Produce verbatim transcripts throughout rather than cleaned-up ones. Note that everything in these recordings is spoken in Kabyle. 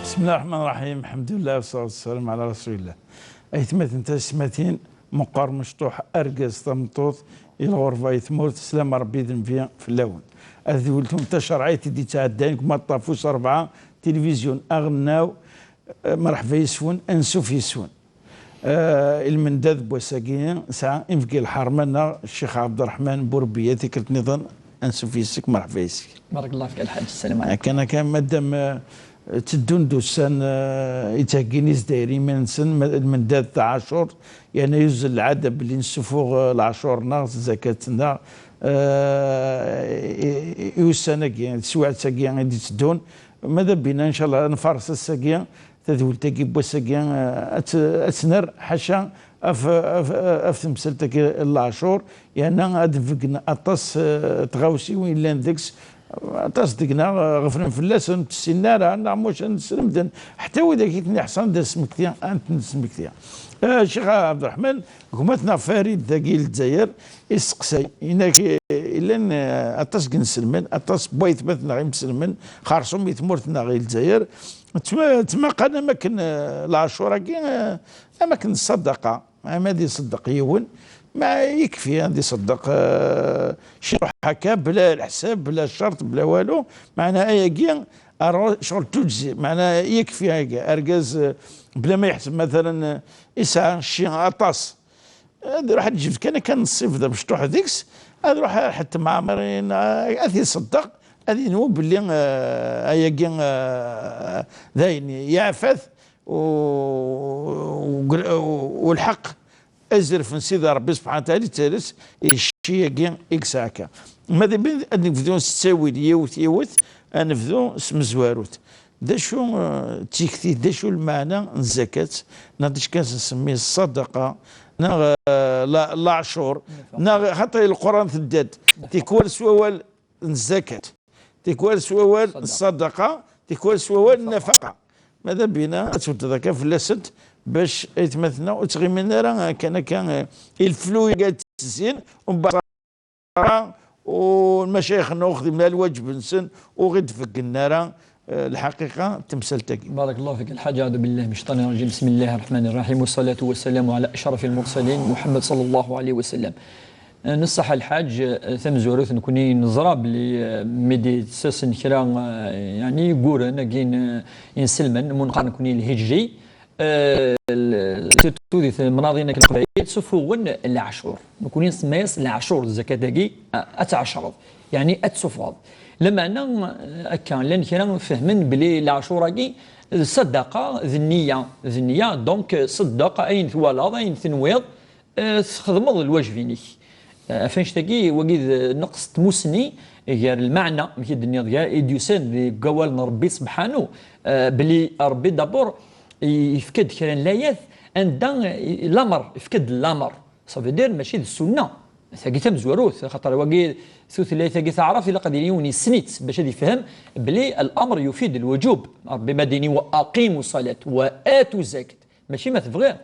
بسم الله الرحمن الرحيم. الحمد لله والصلاة والسلام على رسول الله. Aytmaten tasmatin, meqqar mecṭuḥ, argaz tameṭṭut, i lɣerba i tmurt, slam Ṛebbi d nnbi fell-awen. Ad d-weltum tacerɛit i d-ittɛeddayen deg umaṭṭaf wis ṛebɛa, tilivizyu Aɣelnaw, eh, merḥba yes-wen, ansuf yes-wen. Eh, i lmendad n wass-agi, nesɛa imeggi lḥerma-nneɣ, Ccix Ɛebderreḥman Burbiya, tikkelt nniḍen, ansuf yes-k, merḥba yes-k. Barakallah fik, a Lḥaǧ, ssalam ɛalaykum. Akken akka, madam, eh, tteddun-d ussan, eh, yettheggin izdayer i yiman-nsen, ma-, lmendad taɛacurt, yerna yuzzel lɛada belli nessufuɣ, eh, leɛcur-nneɣ, zzakat-nneɣ, eh, i, i, i ussan-agi, teswiɛt-agi i d-itteddun. Mada bina, ncallah, ad nfares ass-agi, tadwilt-agi n wass-agi, eh, ad tt-, ad tt-nerr, ḥaca af, af, af temsalt-agi n leɛcur, yerna ad nbeggen aṭas, eh, n tɣawsiwin yellan deg-s, aṭas deg-neɣ, eh, ɣeflen fell-asen, ur tt-ssinen ara, neɣ muc ad neslemden, ḥetta widak i ten-iḥṣan d asmekti, ad ten-nesmekti. Eh, Ccix Ɛebderreḥman, gma-tneɣ Farid dagi i Lezzayer, isteqsay, inak, eh, llan, eh, aṭas n yinselmen, aṭas n waytmaten-nneɣ imselmen, xerṣum i tmurt-nneɣ i Lezzayer, ttma-, ttmaqan am akken, eh, leɛcur-agi, eh, am akken ṣṣadaqa, ama ad iṣeddeq yiwen, ma yekfi ad iṣeddeq, eh, ciṭuḥ akka, bla leḥsab, bla ccerṭ, bla walu, meɛna ayagi, ar-, ccɣel tuǧzi, meɛna yekfi ayagi, argaz, eh, bla ma yeḥseb, matalan, eh, isɛa cci aṭas, ad iruḥ ad d-jbed kan akka nnṣib d amecṭuḥ deg-s, ad iruḥ ḥedd temɛemrin, ad t-iṣeddeq, ad yenwu belli, eh, ayagi, eh, d ayen yeɛfat u, u, u lḥeqq azref n Sidi Ṛebbi subḥanahu wa taɛala yettalas i cci-agi i yesɛa akka. Ma d abrid ad nebdu s ttawil yiwet yiwet, ad nebdu s tmezwarut. D acu, eh, d tikti, d acu lmeɛna n zzakat, neɣ d acu kan s-nsemmi ṣṣadaqa, neɣ, eh, la-, leɛcur, neɣ xaṭi Lquran tedda-d, tikwal s wawal n zzakat, tikwal s wawal n ṣṣadaqa, tikwal s wawal n nafaqa. Ma d abina ad tweddeḍ akka fell-asent, bac aytmaten-a ur ttɣimin ara kan akka, eh, i leflu i ad ttezzin, umbeɛd u lmacayix-nneɣ ur xdimen ara lwaǧeb-nsen, ur ɣ-id-beggnen ara, eh, lḥaqiqa n temsalt-agi. Barakallahu fik, a Lḥaǧ, أعوذ بالله من الشيطان الرجيم. بسم الله الرحمن الرحيم. والصلاة والسلام على أشرف المرسلين محمد صلى الله عليه وسلم. Eh, neṣṣaḥ a Lḥaǧ, eh, tamezwarut nekni neẓra belli, eh, mi d-yettasen kra, eh, yeɛni, yeggurren agi n, eh, inselmen, ma neqqar nekni lhijri, Eh, l-, surtout di temnaḍin akken Leqbayel, ttsufuɣen leɛcur. Nekni nsemma-yas leɛcur, zzakat-agi, a-, ad tɛecreḍ. Yeɛni ad tessufɣeḍ. Lameɛna, eh, akka, llan kra fehmen belli leɛcur-agi d ṣṣadaqa, d nniya, d nniya, donc, eh, ṣeddeq ayen twalaḍ, ayen tenwiḍ, eh, txedmeḍ lwajeb-inek. Eh, ɣef annect-agi, wagi d nneqs n tmussni gar lmeɛna, amek i d-tenniḍ, gar, i d-yusan deg wawal n Rebbi sebḥanu, eh, belli Rebbi d'abord i-, yefka-d kra n layat anda i-, lamer, yefka-d lamer. Ça veut dire mačči d ssunna. Tagi tamezwarut, xaṭer wagi tutlayt-agi taɛrabt ilaq ad yili yiwen yessen-itt bac ad yefhem belli الأمر يفيد الوجوب. Rebbi ma d-ini وأقيموا الصلاة وآتوا الزكاة. Mačči ma tebɣiḍ.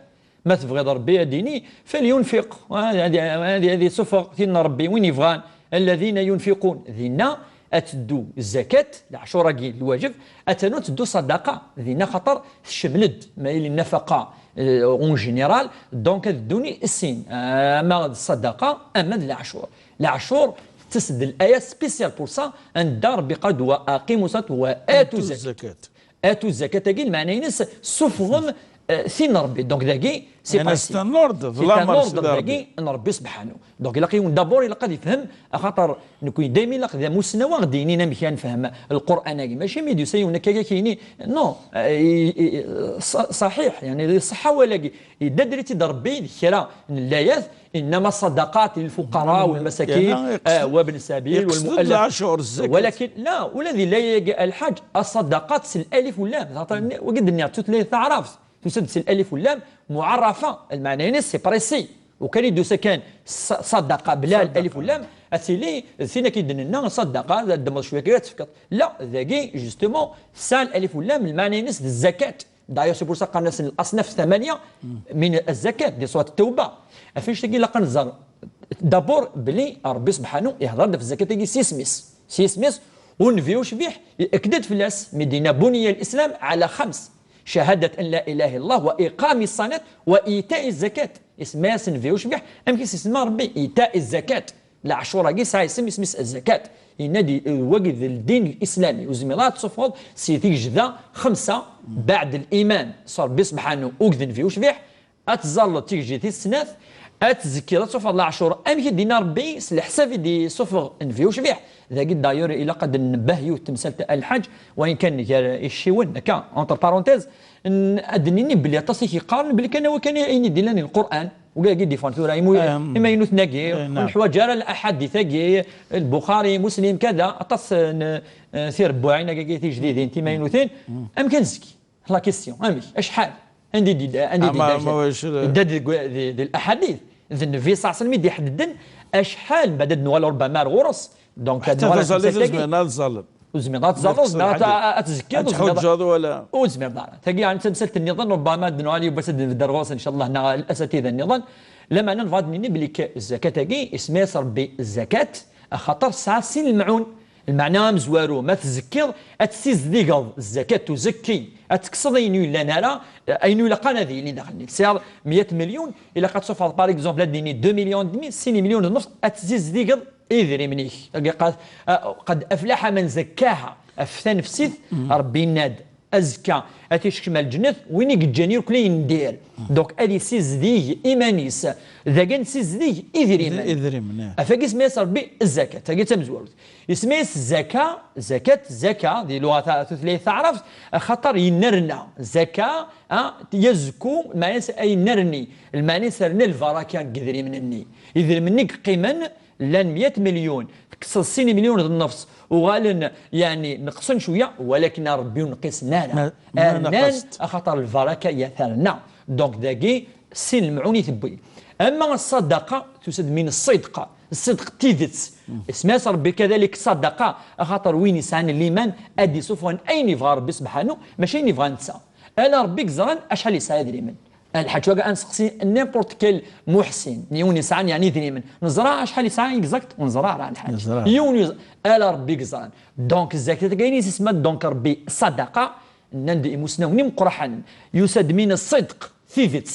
Ma tebɣiḍ Rebbi ad d-ini, فلينفق. Ad, ad, ad, ad isuffeɣ tin n Rebbi, win yebɣan. الذين ينفقون. Dinna ad teddu zzakat, leɛcur-agi lwajeb, ad ternu teddu ṣadaqa. Dinna xaṭer tcemmel-d, ma yili nnafaqa, euh, en général, donc ad ddun i sin, ama d ṣadaqa, ama d leɛcur. Leɛcur, tettas-d l'aya spécial pour ça, anda Rebbi yeqqar-d وأقيموا الصلاة وآتوا الزكاة. Atu zakat-agi, lmeɛna-ines, suffɣem, eh, tin n Rebbi. Donc, dagi, c'est, yani, précis. C'est un ordre, d lamer, c'est un ordre dagi n Rebbi, subḥanu. Donc, ilaq yiwen, d'abord, ilaq ad yefhem, axaṭer nekni daymi ilaq d amussnaw ad d-yinin amek ara nefhem Lqur'an-agi. Mačči mi d-yusa yiwen akka, akka yini, non, eh, i, i, ṣa-, ṣaḥiḥ, yani, ṣṣeḥḥa wala-gi. Yedda-d Rebbi d kra n layat, إنما الصدقات للفقراء والمساكين، يعني، يقصد، آه، وابن السبيل يقصد والمؤلف. العشر، الزكاة. ولكن لا، ولا ذي لا يجي الحج، الصدقات سل الألف واللام. خاطر وقد نعطيت لي تعرف. تسد سل الألف واللام معرفة، المعنى يعني c'est précis. وكان يدوس كان ص-، صدقة بلا الألف واللام، أتيلي ثينا كيدن لنا صدقة، هذا الدم شوية كده تفكر. لا، ذاكي، justement، سال الألف واللام، المعنى يعني الزكاة. D'ailleurs, c'est pour ça qqaren-asen الأصناف الثمانية من الزكاة, di surat التوبة. Ɣef annect-agi ilaq ad nẓer d'abord belli Rebbi subḥanu ihder-d ɣef zzakat-agi s yisem-is. S yisem-is, U Nnbi ucbiḥ, yekked-d fell-as, mi d-yenna: بني الإسلام على خمس: شهادة أن لا إله إلا الله، وإقام الصلاة، وإيتاء الزكاة. Isemma-yas Nnbi ucbiḥ, amek i s-isemma Rebbi? إيتاء الزكاة. Leɛcur-agi yesɛa isem, isem-is الزكاة. Yenna-d, i-, wagi d ddin lislami, ur tezmireḍ ad tessufɣeḍ si tigejda xemsa: بعد الإيمان s Rebbi sebḥanu akked Nnbi ucbiḥ, ad tẓalleḍ tigejdit tis snat, ad tzekkiḍ, ad tessufɣeḍ leɛcur amek i d-yenna Rebbi, s leḥsab i d-yessufeɣ Nnbi ucbiḥ. Dagi d'ailleurs ilaq ad d-nnebbeh yiwet temsalt a Lḥaǧ, wayen kan gar icciwen, akka, entre parenthèses, n-, ad d-nini belli aṭas i k-yeqqaren belli kan awi kan ayen i d-illan di Lqur'an, wagi i d-yeffɣen tura, imu-, Em, imaynuten-agi, eh, ur neḥwaǧ ara laḥadit-agi, Lbuxari, Muslim, kada, aṭas n, eh, tirebbuɛin-agi tijdidin, timaynutin, amek ad nezki? La question, amek? Acḥal? Anda i d-, anda i d-, ma, ma, wac, eh, yedda deg, di, di laḥadit. D Nnbi ṣaṣa mi d-iḥeddden acḥal, mbaɛd ad nuɣal ṛebama ar ɣur-s. Donc, ad nuɣal ar temsalt-agi. Ur tezmireḍ ad tẓalleḍ, neɣ ad, ad tezkiḍ, ur tezmireḍ ara. Tagi, ɛni d tamsalt nniḍen, ṛebama ad nuɣal yiwwas ad nbedd ar ɣur-s, ncallah, neɣ asatida nniḍen. Lameɛna nebɣa ad d-nini belli k-, zzakat-agi, isemma-yas Ṛebbi zzakat, axaṭer tesɛa sin lemɛun. Lmeɛna amezwaru, ma tzekkiḍ, ad tessizdigeḍ, zzakat tuzekki, ad tekkseḍ ayen ur yellan ara, ayen ur ilaq ara ad yilin daxel-nni. Tesɛiḍ meyya milyun, ilaq ad tessufɣeḍ, par exemple, ad d-nini deux millions et demi, sin milyun d nnefs, ad tessizdigeḍ idrimen-ik. Tagi qad, ah, qad aflaḥa man zakkaha, ɣef tanefsit, Ṛebbi yenna-d, azekka ad t-yekcem ar lǧennet win i yeǧǧan irkel i yendir. Donc, ad yessizdig iman-is. Dagi ad nessizdig idrimen. Idrimen, eh. Ɣef wagi isemma-yas Ṛebbi zzakat. Tagi d tamezwarut. Isemma-yas zaka, zakat, zaka, di lluɣa ta-, tutlayt taɛrabt, axaṭer yennerna. Zaka, ah, yazku, lmeɛna-s ay yennerni. Lmeɛna-s terna lbaraka deg idrimen-nni. Idrimen-nni yeqqimen, llan meyya milyun, tekkseḍ sin milyun d nnefs, uɣalen, yeɛni, neqsen cwiya, walakin a Ṛebbi ur nqisen ara. Ma, ma rnan, naqest. Axaṭer lbaraka ya terna. Donc, dagi, sin lemɛun i tewwi. Ama ṣṣadaqa, tusa-d min ṣṣidq, ṣṣidq d tidet. Isemma-yas Ṛebbi kadalik ṣṣadaqa, axaṭer win yesɛan liman ad d-isuffɣen ayen yebɣa Ṛebbi sebḥanu, mačči ayen yebɣa netta. Ala Ṛebbi i yeẓran acḥal yesɛa idrimen. Lḥaǧ, waga ad nseqsi n'importe quel muḥsin, yiwen yesɛan, yeɛni, idrimen. Neẓra acḥal yesɛa exact? Ur neẓra ara, lḥaǧ. Neẓra. Yiwen yuz-, ala Ṛebbi i yeẓran. Donc, zzakat-agi i s-isemma, donc, Ṛebbi ṣṣadaqa, nnan-d imusnawen imeqqraḥen, yusa-d min ṣṣidq, tidet.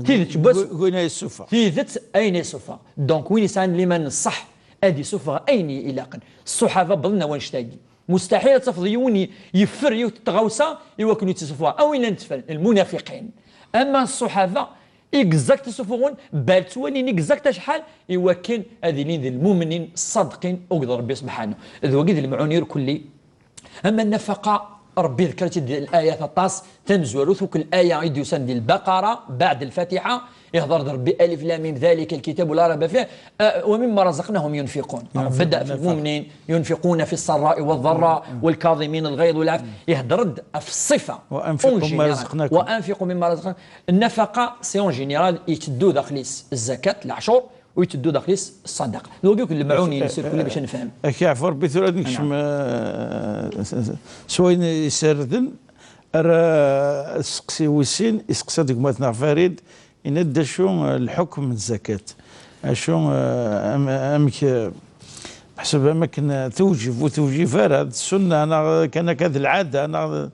Tidet, n wass-, gu-, gu-, ayen ay yessufeɣ. Tidet, ayen ay yessufeɣ. Donc, win yesɛan liman n ṣṣeḥ, ad yessufeɣ ayen i ilaqen. Ṣṣuḥaba wwḍen ar wannect-agi. Mustaḥil ad tafeḍ yiwen i-, yeffer yiwet n tɣawsa i wakken ur tt-issufeɣ. A win llan tteffren, lmunafiqin. Ama ṣṣuḥaba, exact i ssufɣen, bal ttwalin exact acḥal, i wakken ad ilin d lmumnin ṣṣadiqin akked Ṛebbi sebḥanu. D wagi d lemɛun irkelli. Ama nnafaqa, Ṛebbi iḍker-itt-id di layat aṭas, tamezwarut akk laya i d-yusan di Lbaqara, baɛd Lfatiḥa, ihḍer-d Ṛebbi: ألف لام ميم ذلك الكتاب لا ريب فيه، ah, ومما رزقناهم ينفقون. Ṛebbi-d ɣef lmumnin, ينفقون في السراء والضراء والكاظمين الغيظ والعافية. Ihḍer-d ɣef ṣṣifa. وأنفقوا مما en général. رزقناكم. وأنفقوا مما رزقناكم. Nnafaqa, c'est en général, yetteddu daxel-is zzakat, leɛcur, u yetteddu daxel-is ṣṣadaqa. D wagi akk lemɛun-ines irkelli bac ad nefhem. Ad k-yeɛfu Ṛebbi, tura ad nekcem, eh, s, s, s wayen isarden, ara aseqsi wis sin, iseqsa-d gma-tneɣ Farid, yenna-d d acu, eh, lḥukm n zzakat. Acu, eh, am-, amek, eh, meḥsub am akken, eh, tewjib, ur tewjib ara, d ssunna, neɣ kan akka d lɛada, neɣ d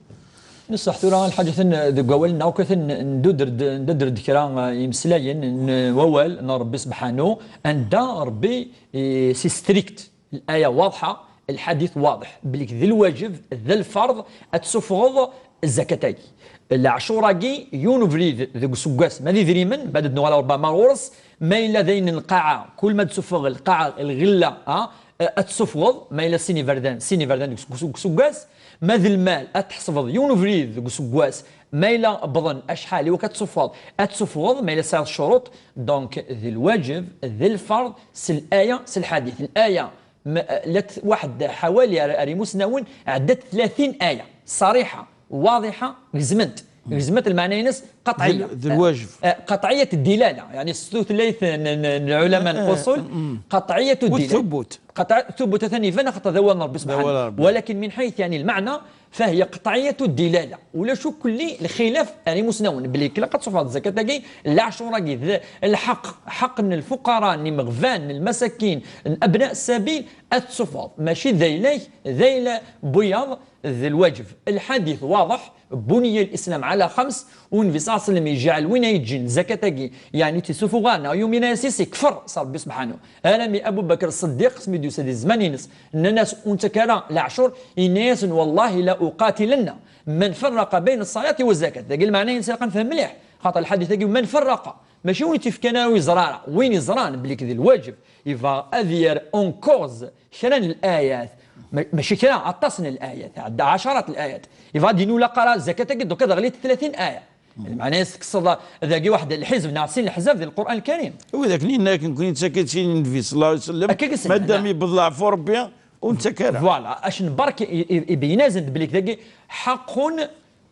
Neṣṣeḥ tura a Lḥaǧ, atan deg wawal-nneɣ akk, atan ndudder-d, ndudder-d kra, eh, imeslayen n wawal n Ṛebbi sebḥanu, anda Ṛebbi, eh, si strict, laya waḍḥa, lḥadit waḍeḥ, belli d lwaǧeb, d lferḍ, ad tessufɣeḍ zzakat-agi. Leɛcur-agi, yiwen ubrid deg useggas, ma d idrimen, bad ad nuɣal ar Ṛebbi ma ɣur-s, ma yella d ayen n lqaɛa, kul ma d-tessufeɣ lqaɛa, lɣella, ha, ad tessufɣeḍ, ma yella sin iberdan, sin iberdan deg useg-, useggas, ma d lmal, ad tḥesbeḍ yiwen ubrid deg useggas, ma yella wwḍen acḥal i wakk ad tessufɣeḍ, ad tessufɣeḍ, ma yella tesɛiḍ ccuruṭ, donc, d lwaǧeb, d lferḍ, s laya, s lḥadit. Laya, m-, la t-, waḥed ḥawali ar, ar imusnawen, ɛeddat tlatin aya, ṣariḥa, waḍiḥa, gezment. Gezmat lmeɛna-ines qeṭɛiyya. D l-, d lwajeb. Eh, qeṭɛiyat ddilala, yeɛni s tutlayt n, n, n lɛulama n luṣul, qeṭɛiyat ddilala. Ur tthubut. Qeṭɛ-, thubut atan iban axaṭer d awal n Ṛebbi subḥanahu. Walakin min ḥayt, yeɛni, lmeɛna, fahiya qeṭɛiyat ddilala. Ulac akk lli lxilaf ar imusnawen, belli ilaq ad tṣufeḍ zakat-agi, leɛcur-agi, d lḥeqq, ḥeqq n lfuqara, n imeɣban, n lmasakin, n abna sabil, ad tṣufeḍ. Mačči d ayla-k, d ayla n wiyaḍ, d lwajeb. Lḥadit waḍeḥ, بني الإسلام على خمس, u Nnbi ṣalla Llahu ɛalayhi wa sallam ijeɛɛel win ay yeǧǧen zakat-agi, yeɛni ur tt-isufuɣ ara, neɣ yumin-as, ikfer s Ṛebbi subḥanahu. Armi Abu Bakr Ṣṣeddiq, asmi d-yusa di zzman-ines, nnan-as, ur nettak ara leɛcur, yenna-yasen, والله لأقاتلن من فرق بين الصلاة والزكاة. Dagi lmeɛna-ines ilaq ad nefhem mliḥ, xaṭer lḥadit-agi, من فرق, mačči win tt-ifkan ara ur yeẓra ara, win yeẓran belli d lwajeb, yebɣa ad yerr en cause kra n layat, ma-, mačči kra, aṭas n layat, ɛedda ɛacarat n layat. Yebɣa ad d-yini ur ilaq ara zakat-agi, donc ad ɣlint tlatin aya. Lmeɛna-s tekkseḍ dagi waḥed lḥizb neɣ sin leḥzab di Lqur'an Lkarim. Widak-nni yenna akken, nekkni nettak-d sin Nnbi ṣalla Llahu ɛalayhi wa sallam, akka i s-nnan, madam yewweḍ leɛfu Ṛebbi, ur nettak ara. Voilà, acu n berk i, i, ibeyyen-asen-d belli dagi حق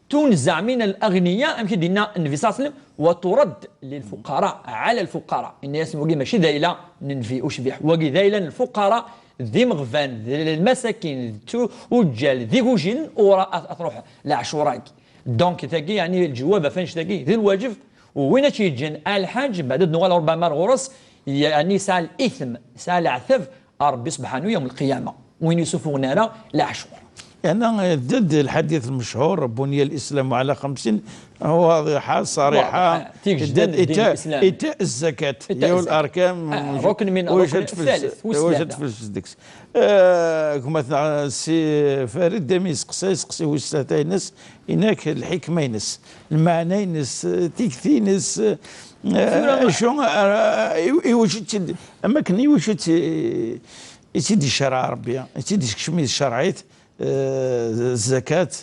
تنزع من الأغنياء, amek i d-yenna Nnbi ṣalla Llahu ɛalayhi wa sallam, وترد للفقراء, على الفقراء. Yenna-yasen, wagi mačči d ayla n Nnbi ucbiḥ, wagi d ayla n lfuqara, d imeɣban, d lmasakin, d tu-, uǧǧal, d igujilen, ur a-, a-, a-, truḥ leɛcur-agi. Donc, tagi, yeɛni, lǧewwab ɣef annect-agi, d lwaǧeb, u win ad tt-yeǧǧen a lḥaǧ, beɛd ad nuɣal ṛubbama ar ɣur-s, yeɛni, yesɛa lithm, yesɛa leɛtab, a Ṛebbi subḥanahu yawm lqiyama. Win isufuɣen ara leɛcur. Yeɛni, d-, d lḥadit lmechuṛ, بني الإسلام على خمس, واضحة، صريحة. واضحة. Tigejda n ddin n Lislam. إيتاء الزكاة. إيتاء الزكاة. هي الأركان, آه، ركن من الركن الثالث, wis tlata. Tfels deg-s. Eh, gma-tneɣ Si Farid, daymi yesteqsa, yesteqsi wis tlata-ines, inak lḥikma-ines, lmeɛna-ines, eh, tikti-ines, eh, acu, eh, i, i wacu tt-id-, am akken i wacu tt-, i tt-id-icerreɛ Ṛebbi, i tt-id-isekcem di tcerɛit, eh, zzakat,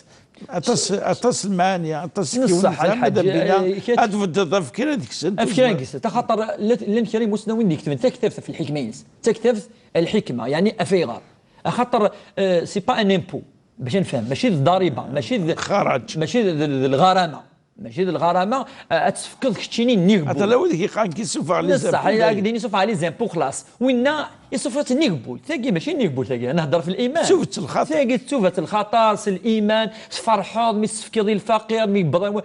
aṭas, aṭas lmeɛani, aṭas n yiwen n lḥaǧ, eh, ad tbeddeḍ ɣef kra deg-sent. Ɣef kra deg-sent, axaṭer llan, llan kra imusnawen d-iketben taktabt ɣef lḥikma-ines. Taktabt lḥikma, yeɛni afayɣer. Axaṭer, eh, c'est pas un impôt, bac ad nefhem, mačči d ddariba, mačči d, xaraǧ, mačči d, d, d lɣarama, mačči d lɣarama, eh, ad tt-tefkeḍ keččini nnig wul. Ata la wid i k-iqqaren kisuffeɣ les impôts. Neṣṣaḥ, ad k-d-yini isuffeɣ les impôts xlaṣ. Winna isuffeɣ-tt nnig wul. Tagi mačči nnig wul, tagi, ad nehder f liman. Tuget lxaṭer. Tagi d tuget lxaṭer, s liman, tferḥeḍ mi s-tefkiḍ i lfaqir, mi yewweḍ.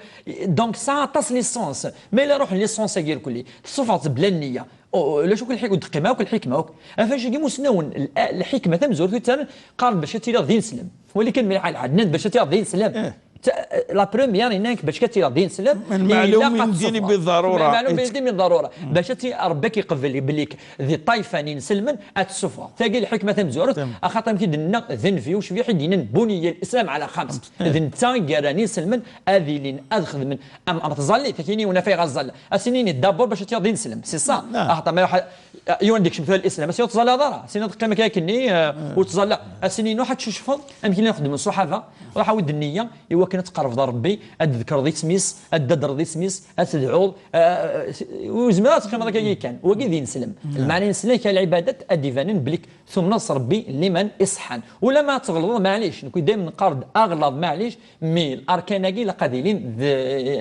Donc, tesɛa aṭas n licence. Ma yella ruḥen licence-agi irkelli, tsuffeɣ-tt bla nniya. Ulac akk lḥik-, ur d-teqqim akk lḥikma akk. Ɣef wacu-agi imusnawen, l-, lḥikma tamezwarut i ttaren, qqaren bac ad tiliḍ d ineslem. Wali kan mliḥ a lḥaǧ, nnan-d bac ad tiliḍ d ineslem. Eh. Ta-, la première, yenna-k bac ad tiliḍ d ineslem, lmeɛlum ilaq ad min ddini tessufɣeḍ. Biḍarura. Lmeɛlum min ddini biḍarura. Bac ad ti-, Ṛebbi ad k-iqbel, bellik di ṭṭayfa n inselmen ad tessufɣeḍ. Tagi lḥikma tamezwarut, axaṭer amek i d-nenna, d Nnbi ucbiḥ i d-yennan, بني الإسلام على خمس. Eh. D netta i yerran inselmen ad ilin, ad xedmen. Am, am tẓallit, ad k-yini unafay ɣer ẓẓalla. Ad s-nini d'abord bac ad tiliḍ d ineslem, c'est ça. Ah. Axaṭer ma iruḥ, yiwen ad d-ikcem tura lislam, ad s-yini ur tettẓallaḍ ara. Ad s-nini ad teqqimeḍ akka akken-nni, eh, ur tettẓalla. Ad s-nini ruḥ ad tcucfeḍ, amek i llan xeddmen ṣṣuḥaba, ruḥ awi-d nniya, i wakken ad tqerrbeḍ Ṛebbi, ad d-tḍekkreḍ isem-is, ad d-tadreḍ isem-is, ad tedɛuḍ, eh, eh, ur zmireḍ ad teqqimeḍ akka yakan. Wagi d ineslem. Lmeɛna ineslem, kal lɛibadat, ad d-ibanen bellik tumneḍ s Ṛebbi liman iṣeḥḥan. Ulamma ad tɣelḍeḍ, maɛlic, nekk daymen neqqar-d aɣlaḍ, maɛlic, mi larkan-agi ilaq ad ilin d,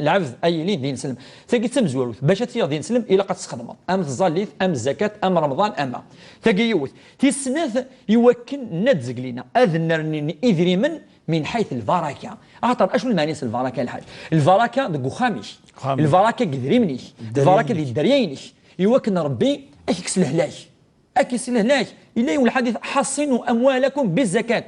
lɛebd ad yilin d ineslem. Tagi d tamezwarut, bac ad tiliḍ d ineslem, ilaq ad tesxedmeḍ am tẓallit, am zzakat, am remḍan, ama. Tagi yiwet. Tis snat, i wakken ad zeglina, ad nnernin idrimen min ḥayt lbaraka. Axaṭer, acu lmeɛna-s lbaraka, a lḥaǧ? Lbaraka deg uxxam-ik. Uxxam-ik. Lbaraka deg idrimen-ik. Dderya-inek. Lbaraka di dderya-inek. I wakken Ṛebbi ad k-ikkes lehlak. Ad k-ikkes lehlak. Yella yiwen lḥadit, حصنوا أموالكم بالزكاة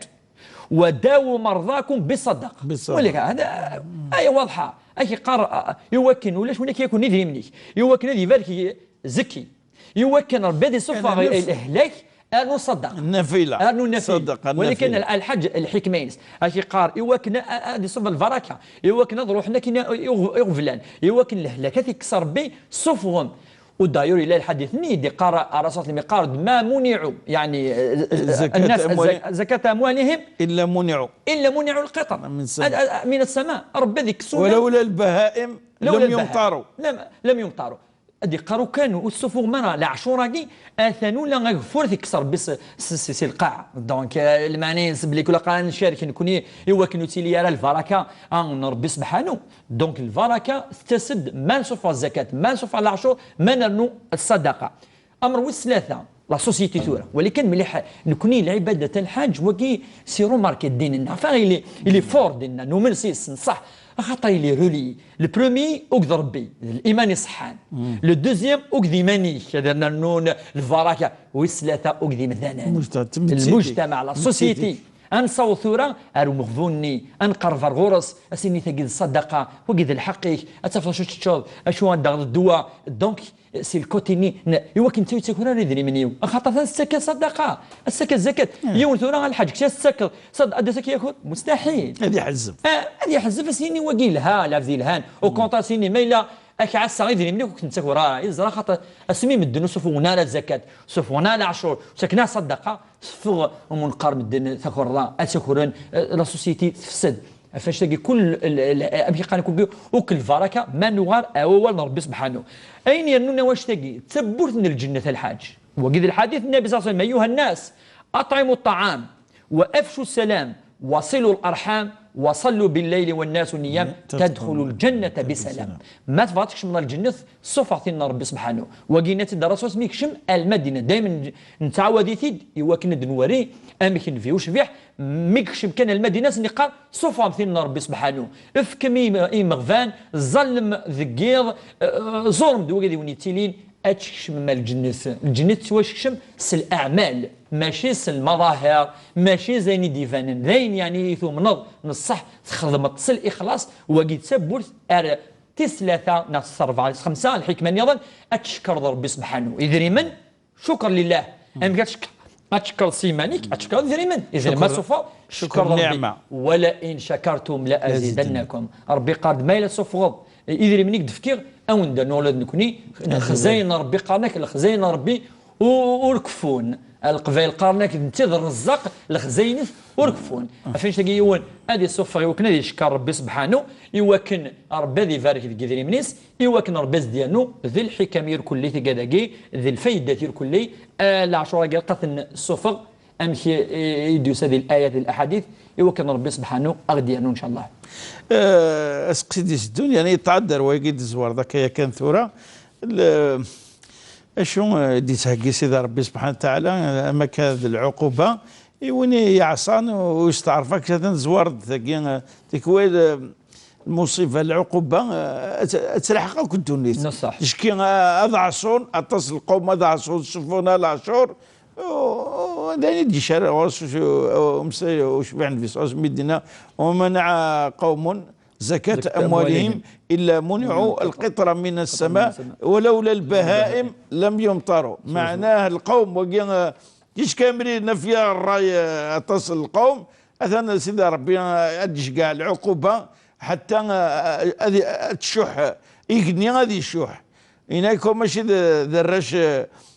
وداووا مرضاكم بالصدقة. بالصدقة. Wali, hada, aya waḍḥa. Ad k-iqqar, ah, i wakken ulac win ad k-yakun idrimen-ik. I wakken ad ibarek, zekki. I wakken Ṛebbi ad isuffeɣ lehlak, rnu ṣaddaqa. Nafila. Rnu nafila. Ṣaddaqa, walakin nafila. Lḥaǧ, lḥikma-ines. Ad k-iqqar, i wakken a-, a-, ad iṣubb lbaraka. I wakken ad ruḥen akken i, i, iɣeblan. I wakken lehlak ad t-ikkes Ṛebbi, suffɣem. U d'ailleurs, yella lḥadit-nni i d-iqqar Ṛṛasul, mi qqar-d, ما منعوا, yeɛni, eh, eh, الناس, زكاة أموالهم إلا منعوا. إلا منعوا القطر. من السماء. من السماء. Ṛebbi ad ikkes ولولا البهائم لم يمطروا. لم، لم يمطروا. Ad iqqar ukan ur tessufuɣem ara leɛcur-agi, atan ula ageffur tekkes Rebbi s, s, s, si lqaɛa. Donc, euh, lmeɛna-ines belli kul aqal ad ncerk nekni i wakken ur tili ara lbaraka, ah, n Rebbi sebḥanu. Donc, lbaraka tettas-d ma nsuffeɣ zzakat, ma nsuffeɣ leɛcur, ma nernu ṣṣadaqa. Amr wis tlata, la société tura. Wali kan mliḥ, nekni lɛibadat n lḥaǧ, wagi si remarque ddin-nneɣ. Enfin, il est, il est fort ddin-nneɣ, numen s-yes, nṣeḥ. Axaṭer il est relié. Le premier, akked Rebbi, d liman iṣeḥḥan. Le deuxième, akked iman-ik, ad nernu lbaraka. Wis tlata, akked imdanen. Lmujtamaɛ, la société. Ad nessaweḍ tura ar umeɣbun-nni, ad nqerreb ar ɣur-s, ad s-nini tagi d ṣṣadaqa, wagi d lḥeqq-ik, ad tafeḍ acu teččeḍ, acu ad d-taɣeḍ ddwa. Donc, si lkuti-nni, n-, i wakken ur ttaker ara idrimen-iw. Axaṭer atan tettak ṣṣadaqa, tettak zzakat. Yiwen tura a lḥaǧ, kečč ad tettakeḍ, ṣad-, ad d-tettak yakud? Mustaḥil. Ad iḥezzeb. Ah, ad iḥezzeb, ad s-yini wagi yelha, lɛebd yelhan. Au contraire, ad s-yini ma yella ad k-ɛasseɣ idrimen-iw ur k-ten-ttaker ara. Yeẓra xaṭer asmi medden ur ssufuɣen ara zzakat, ur ssufuɣen ara leɛcur, ur ttaken ara ṣṣadaqa, teffeɣ umunqar medden takerḍa, ad tt-akren, eh, la société tefsed. Ɣef annect-agi, kul l-, l-, amek i qqaren, kul, akk lbaraka, ma nuɣal ar wawal n Rebbi sebḥanu. Ayen yernun awact-agi, d tawwurt n lǧennet a lḥaǧ. Wagi d lḥadit n Nnabi ṣalla Llahu ɛalayhi wa sallam: أيها الناس، أطعموا الطعام، وأفشوا السلام، وصلوا الأرحام، وصلوا بالليل والناس نيام، تدخلوا الجنة بسلام. Ma tebɣiḍ ad tkecmeḍ ar lǧennet, ssuffeɣ tin n Rebbi sebḥanu. Wagi yenna-tt-id Ṛṛasul asmi yekcem ar Lmadina. Daymen nettɛawad-it-id i wakken ad d-nwari amek Nnbi ucbiḥ, mi yekcem kan ar Lmadina, ad sen-iqqar: ssuffɣem tin n Rebbi sebḥanu. Efkem i, i imeɣban, ẓẓallem deg yiḍ, eh, ẓurem-d wigad i wen-yettilin, ad tkecmem ar lǧennet. Lǧennet tettwasekcem s leɛmal, mačči s lmaḍahir, mačči s ayen i d-ibanen. D ayen, yeɛni, i tumneḍ n ṣṣeḥ, txedmeḍ s lixlaṣ, wagi d tawwurt ar tis tlata neɣ tis ṛebɛa, tis xemsa, lḥikma nniḍen, ad tcekkreḍ Rebbi sebḥanu. Idrimen, cukr lillah. Amek ad tcek-, ad tcekkreḍ s yiman-ik? Ad tcekkreḍ idrimen. Idrimen ma tsuffeḍ, cukr Rebbi. ولئن شكرتم لأزيدنكم. Rebbi yeqqar-d ma yella tsuffɣeḍ idrimen i k-d-fkiɣ, ad wen-d-rnuɣ ula d nekni. Lexzayen n Rebbi qqaren-ak, lexzayen n Rebbi u-, ur keffun. Leqbayel qqaren-ak d netta i d Rrezzaq, lexzayen-is ur keffun. Ɣef annect-agi yiwen ad isuffeɣ i wakken ad icekkeṛ Rebbi sebḥanu, i wakken Rebbi ad ibarek deg idrimen-is, i wakken Rebbi ad s-d-yernu d lḥikam irkelli tigad-agi, d lfaydat irkelli, eh, leɛcur-agi ilaq ad ten-nsuffeɣ, amek i, i, i d-yusa di layat, di laḥadit, i wakken Rebbi sebḥanu a ɣ-d-yernu, ncallah. Eh, aseqsi d-iteddun, yeɛni, yettɛeddi ar wayagi d-tezwareḍ akka yakan tura, l-, acu, eh, i d-yettheggi Sidi Rebbi subḥanahu wa taɛala, eh, am akka d lɛuquba, i win i yeɛṣan u yesteɛref akka, ad tezwareḍ dagi, eh, tikwal, eh, lmuṣiba, lɛuquba, eh, ad, ad telḥeq akk ddunit. Ticki, eh, ad ɛṣun, aṭas n lqawm ad ɛṣun, ssuffɣen leɛcur, u, u, d ayen i d-icerreɛ ɣur-s umeslay ucbiḥ n Nnbi ṣalla Llahu ɛalayhi wa sallam, mi d-yenna: ومنع قوم زكاة أموالهم إلا منعوا القطر من السماء ولولا البهائم لم يمطروا. Meɛnah, lqawm wagi, eh, kečč kamri nafya ṛṛay, eh, aṭas n lqawm, atan Sidi Rebbi, eh, ad d-iceggeɛ lɛuquba, ḥatta, eh, ad, ad tcuḥ, igenni ad icuḥ. Yenna-k mačči d, d arrac,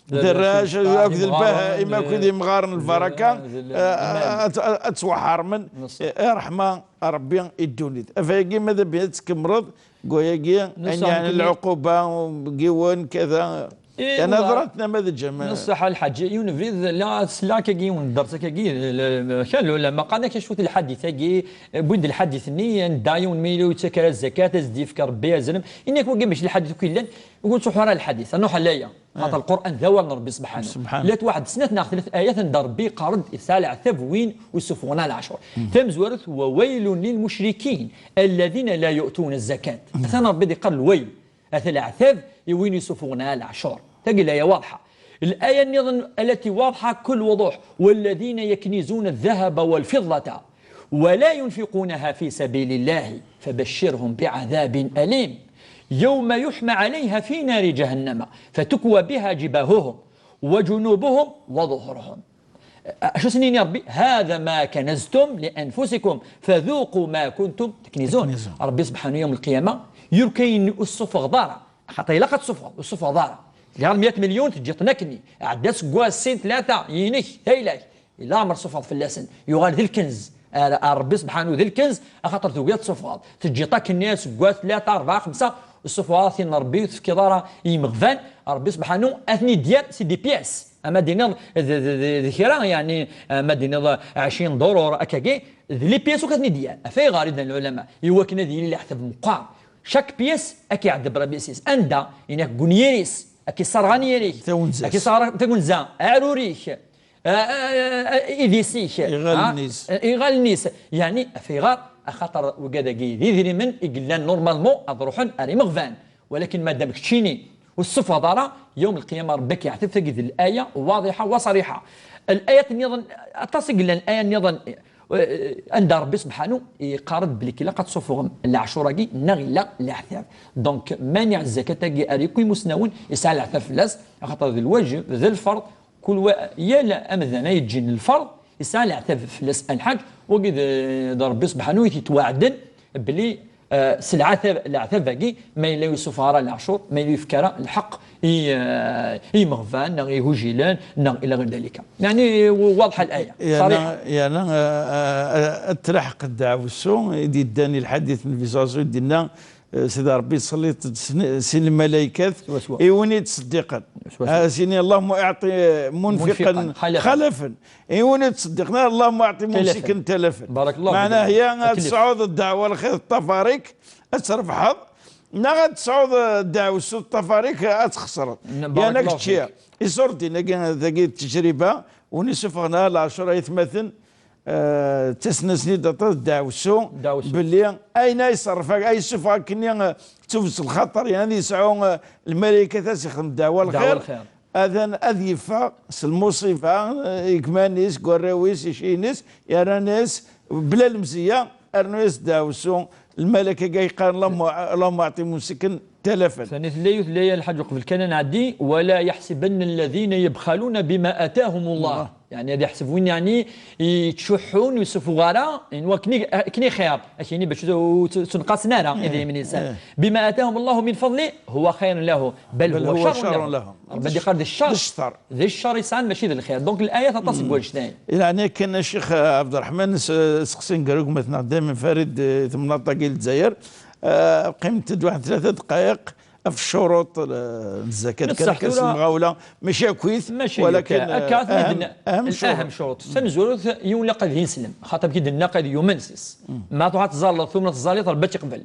d arrac, akked lbahaim, akked imɣaren n lbaraka, eh, ad, ad ttwaḥermen, eh, ṛṛeḥma Rebbi i ddunit. Ɣef wayagi, ma d abrid ad tkemmleḍ, deg wayagi, ayen yeɛnan lɛuquba, n yiwen, kada. Yeɛni, ḍrat namadeǧ, am- Ṣṣeḥ a lḥaǧ, yiwen ubrid, la, sliɣ akkagi yiwen n dders akkagi, l-, l-, kra n lɛulama qqaren-ak acu-t lḥadit-agi, wwin-d lḥadit-nni, anda yiwen mi yella ur yettak ara zzakat, ad s-d-yefk Rebbi azrem. Yenna-k wagi mačči lḥadit akk yellan, ur ttruḥu ara lḥadit, ad nruḥ ɣer laya. Xaṭer Lqur'an d awal n Rebbi subḥanu. Llant waḥed snat neɣ tlat ayat anda Rebbi yeqqar-d yesɛa leɛtab win ur yessuffɣen ara leɛcur. Tamezwarut: وويل للمشركين الذين لا يؤتون الزكاة. Atan Rebbi d-iqqar lwayl. Ata leɛtab i win yessufuɣen leɛcur. Tagi d laya waḍḥa. Laya nniḍen التي واضحة كل وضوح: والذين يكنزون الذهب والفضة ولا ينفقونها في سبيل الله فبشرهم بعذاب أليم يوم يحمى عليها في نار جهنم فتكوى بها جباههم وجنوبهم وظهورهم. Acu s-nini Rebbi? هذا ما كنزتم لأنفسكم فذوقوا ما كنتم تكنزون. Rebbi subḥanu yawm lqiyama yurka ayen ur tessufɣeḍ ara. Xaṭer ilaq ad tessufɣeḍ, ur tessufɣeḍ ara. Tliɣ meyya milyun, teǧǧiḍ-ten akkenni. Ɛedda aseggas, sin, tlata, inek, d ayla-k. Ila ɛmer tessufɣeḍ fell-asen. Yuɣal d lkenz. Ar, ar Rebbi subḥanu d lkenz, axaṭer tugiḍ ad tessufɣeḍ. Teǧǧiḍ akkenni aseggas, tlata, rebɛa, xemsa, Ur tessufɣeḍ ara tin n Ṛebbi, ur tefkiḍ ara i yimeɣban, Ṛebbi subḥanu ad ten-id-yerr, c'est des pièces. Ama d-tiniḍ d, d, d, d kra, yeɛni, ama d-tiniḍ ɛecrin duṛuṛ, akkagi, d les pièces akk ad ten-id-yerr. Ɣef ayɣer i d-nnan lɛulama? I wakken ad yili leɛtab meqqar. Chaque pièce ad k-iɛeddeb Ṛebbi s-is. Anda? Ini-ak deg unyir-is, ad k-isserɣ anyir-ik, ad k-isserɣ tagunza, aɛrur-ik, a, a, a, idis-ik, iɣallen-is. Iɣallen-is. Yeɛni, ɣef ayɣer? Axaṭer wigad-agi d idrimen i yellan normalement ad ruḥen ar imeɣban. Walakin madam keččini ur tessufɣeḍ ara, yawm lqiyama Ṛebbi ad k-iɛteb. Tagi d laya waḍiḥa wa ṣariḥa. Layat nniḍen, aṭas i yellan, laya nniḍen, eh, anda Ṛebbi subḥanu yeqqar-d belli ilaq ad tessufɣem leɛcur-agi neɣ illa leɛtab. Donc, maniɛ zzakat-agi ar yakk imusnawen yesɛa leɛtab fell-as, axaṭer d lwajeb, d lferḍ, kul wa, yal amdan ay yeǧǧin lferḍ, yesɛa leɛtab fell-as lḥaǧ, wagi d, d Ṛebbi subḥanu i t-yettwaɛden belli, eh, s leɛtab, leɛtab-agi, ma yella ur yessufeɣ ara leɛcur, ma yella ur yefki ara lḥeqq i, eh, i yimeɣban, neɣ i igujilen, neɣ ila ɣir dalika. Yeɛni, waḍeḥa laya, ṣariḥa. Yerna, eh, eh, ad tlaḥeq ddeɛwessu i d-yeddan i lḥadit n Nnbi ṣalla Llahu ɛalayhi wa sallam, i d-yenna, eh, Sidi Ṛebbi yettṣelliṭ-d sin, sin lmalaykat i win i d-ṣeddiqen. Swaswa. Ah, sini, اللهم أعط منفقا خلفا. I win i d-ṣeddiqen, اللهم أعط ممسكا تلفا. Meɛna, hiya ad tesɛuḍ ddeɛwa lxir teṭṭafar-ik, ad trebḥeḍ, neɣ ad tesɛuḍ, eh, ddeɛwessu teṭṭafar-ik, ad txesreḍ. Yerna kečči, iṣurdiyen-agi, tagi d ttejriba, win isuffɣen ara leɛcur ay atmaten, eh, ttasen-asen-id aṭas ddeɛwessu, belli ayen ay iṣerref, ay yessufeɣ akkenni, eh, d tuget lxaṭer, yeɛni ad yesɛu, eh, lmalaykat ad s-yexdem ddeɛwa lxir, ad yeffeɣ s lmuṣiba, eh, i gma-nnes, deg warraw-is, iciyen-is, yerran-as bla lemzeyya, rnu-as ddeɛwessu, lmalak-agi yeqqaren, اللهم، اللهم أعط ممسكا تلفا. Sani tella yiwet laya, lḥaǧ, uqbel kan ad nɛeddi: ولا يحسبن الذين يبخلون بما آتاهم الله. Yeɛni ad iḥseb win, yeɛni, yettcuḥḥun, ur yessuffuɣ ara, akken i, akken i xir, akken i bac ur, ur, ur ttenqasen ara idrimen-nsen. بما آتاهم الله من فضله هو خير له، بل هو شر لهم. Ṛebbi ad d-iqqar d ccer. D ccer i sɛan, mačči d lxir. Donc, layat aṭas n wannect-a. Yeɛni akken, a Ccix Ɛebderreḥman, s-, seqsin gar gma-tneɣ daymen Farid, eh, temnaḍt-agi n Lezzayer, eh, qqimemt-d waḥed tlata dqayeq ɣef ccuruṭ, eh, n zzakat, kan akka s lemɣawla, mačči akkit, walakin, akka, eh, ahem, ahem ccuruṭ. Tamezwarut, yiwen ilaq ad ineslem, xaṭer k-id-nna ad yumen s-is. Ma truḥ ad tẓalleḍ, tumneḍ tẓallit, Ṛebbi ad tt-iqbel.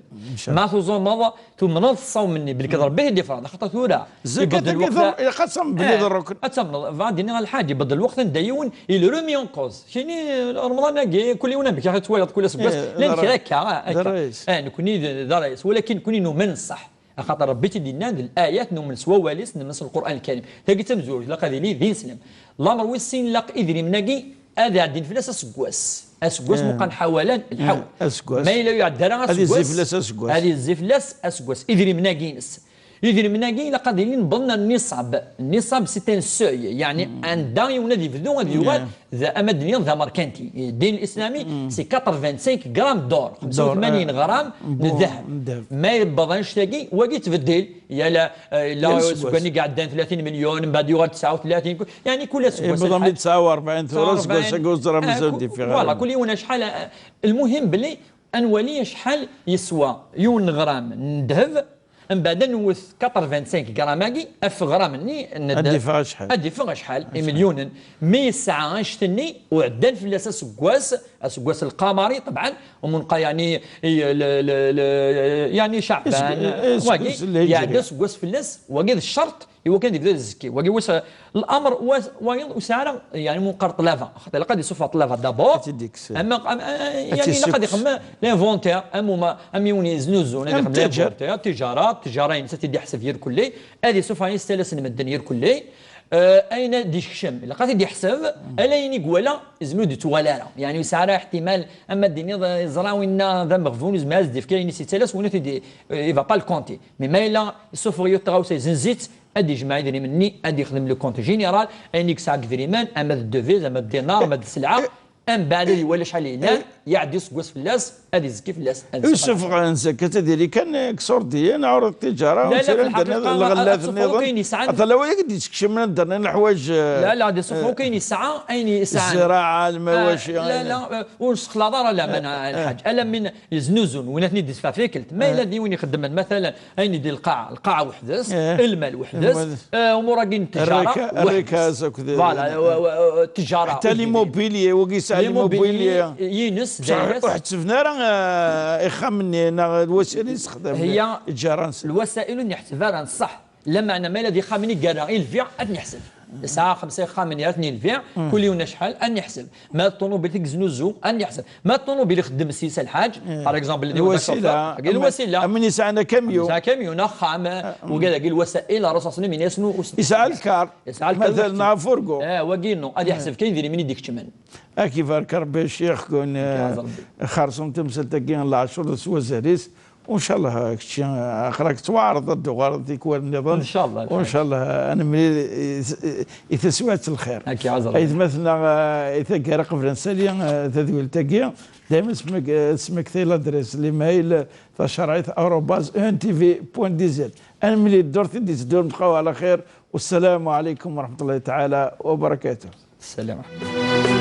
Ma tuẓumeḍ, tumneḍ ṣṣawm-nni, belli d Ṛebbi i t-id-ifrḍ, axaṭer tura, zzakkat-agi, ilaq ad tamneḍ belli d rrukn. Ad tamneḍ, bɣiɣ ad d-iniɣ lḥaǧ, ibedd lweqt anda yiwen il remet en cause. Kini, Remḍan-agi, kul yiwen amek i t-twaliḍ, kul aseggas, llan kra akka, akka. Eh, nekni d, d ṛṛayes, walakin nekni numen ṣṣeḥ. Axaṭer Ṛebbi i tt-id-yennan d layat, numen s wawal-is, numen s Lqur'an Lkarim. Tagi d tamezwarut, ilaq ad yili d ineslem. Lamer wis sin, ilaq idrimen-agi ad ɛeddin fell-as aseggas. Aseggas meqqar ḥawalan lḥawl. Ma yella ur iɛedda ara aseggas, ad yezzi fell-as aseggas. Ad yezzi fell-as aseggas. Idrimen-agi-ines. Idrimen-agi ilaq ad ilin wwḍen ar nniṣab. Nniṣab, c'est un seuil. Yeɛni, anda yiwen ad yebdu, ad yuɣal d, ama d-nniɣ d amerkanti. Ddin lislami, c'est quatre-vingt-cinq grammes d'or. Xemsa u tmanyin ɣram n ddheb. Ma yewweḍ annect-agi, wagi yettbeddil. Yal, eh, yella seg wanni i iɛeddan tlatin milyon, mbeɛd yuɣal tesɛa u tlatin, ku-, yeɛni kul aseggas. Iwweḍ-am-d tesɛa u ṛebɛin tura, aseggas-agi ur teẓra mazal d-ifiɣ ara. Voilà, kul yiwen acḥal, eh, lmuhim belli ad nwali acḥal yeswa yiwen n ɣram n ddheb, mbeɛd ad nwet quatre-vingt-cinq grammes-agi, ɣef ɣram-nni n ddheb, ad d-iffeɣ acḥal? Ad d-iffeɣ acḥal? Imelyunen. Mi yesɛa annect-nni, uɛeddan fell-as aseggas, aseggas lqamari, ṭebɛen, umunqa, yeɛni, i, l-, l-, l-, yeɛni Ceɛban, wagi, yeɛedda aseggas fell-as, wagi d ccerṭ i wakken ad yebdu ad izekki. Wagi wis, lamer, wa-, wayeḍ ur yesɛi ara, yeɛni, umunqar ṭṭlaba, xaṭer ilaq ad yessufeɣ ṭṭlaba d'abord, ama, ama, yeɛni, ilaq ad ixdem l'inventaire, am uma, am yiwen yeznuzun, ad ixdem l'inventaire, ttijara, ttijara-ines ad tt-id-iḥseb irkelli, ad yessufeɣ istalas n medden irkelli, Eh, ayen ad d-ikcem, ilaq ad t-id-iḥseb, ala ayen i iwala, izmer ur d-ittuɣal ara. Yeɛni, ur yesɛi ara iḥtimal, ama d-tiniḍ, eh, yeẓra winna d ameɣbun, izmer ad s-d-ifk ayen i s-yettalas, winna t-id-, eh, il va pas le compter. Mais ma yella yessufeɣ yiwet tɣawsa, yezenz-itt, ad d-ijmeɛ idrimen-nni, ad d-ixdem le compte général, ayen i yesɛa deg idrimen, ama d devise, ama d dinar, ama d sselɛa, mbeɛd ad iwali acḥal yellan, Iɛeddi useggas fell-as, ad izekki fell-as. Ad yessufeɣ. Yusuf ɣer Nzakka, ad yili kan, eh, deg Iṣurdiyen, ɛuṛ tiǧara, لا، لا، في الحقيقة، lɣellat ad tṣefruḍ nniḍen. Ayen yesɛan. Ata lawa-agi d-yettkecmen ad d-rnin leḥwayeǧ, eh, لا، لا، ad yessefruḍ ayen yesɛa, ayen yesɛan. Zzraɛa, lmawaci, لا، لا، eh, ur nessexlaḍ ara laman, eh, الحاج. Ala min yeznuzun, win ad ten-id-yesfeɣ tikkelt. Ma yella d yiwen ixeddmen, مثلا, ayen di lqaɛa, lqaɛa weḥd-s, lmal weḥd-s, eh, umur-agi n ttjara weḥd-s. Voilà, ttjara. Ḥtta l'immobilier, wagi yesɛa l'immobilier. Ines, ur ḥettben ara, eh, ixxamen-nni, neɣ lwasayel i yessexdam, ttjara-nsen. Lwasayel ur nḥetteb ara, ṣṣeḥ. Lameɛna ma yella d ixxamen i yerra i lbiɛ, ad ten-iḥseb. Yesɛa xemsa ixxamen yerra-ten i lbiɛ, kul yiwen acḥal, ad ten-iḥseb. Ma d ṭunubil i yeznuzu, ad ten-iḥseb. Ma d ṭunubil ixeddem s-is الحاج, par exemple, lwasila. Lwasila. Am win yesɛan akamyun. Yesɛa akamyun, axxam, wigad-agi lwasayel, rrṣaṣ-nni, min yesnu. Yesɛa lkar. Yesɛa lkar. Mazal neɣ afurgu. Eh, wagi inu, ad iḥseb kan idrimen i d-ikeččmen. Ad k-ibarek Rebbi a ccix, kun, eh, xerṣum tamsalt-agi n leɛcur s wazal-is. Ncallah, kečči, aql-ak tettwaɛreḍ ad d-tuɣaleḍ tikwal nniḍen. Ncallah. Ncallah, ad nemlil i, i, i taswiɛt n lxir. Aytma-tneɣ, eh, i taggara qbel ad nsali, eh, tadwilt-agi, dayma smek-, eh, tesmektay l'adresse, l'email, tacerɛit arobase E N T V point D Z. Ad nemlil ddurt i d-iteddun, bqaw ɛla xir. والسلام عليكم ورحمة الله تعالى وبركاته. السلام عليكم.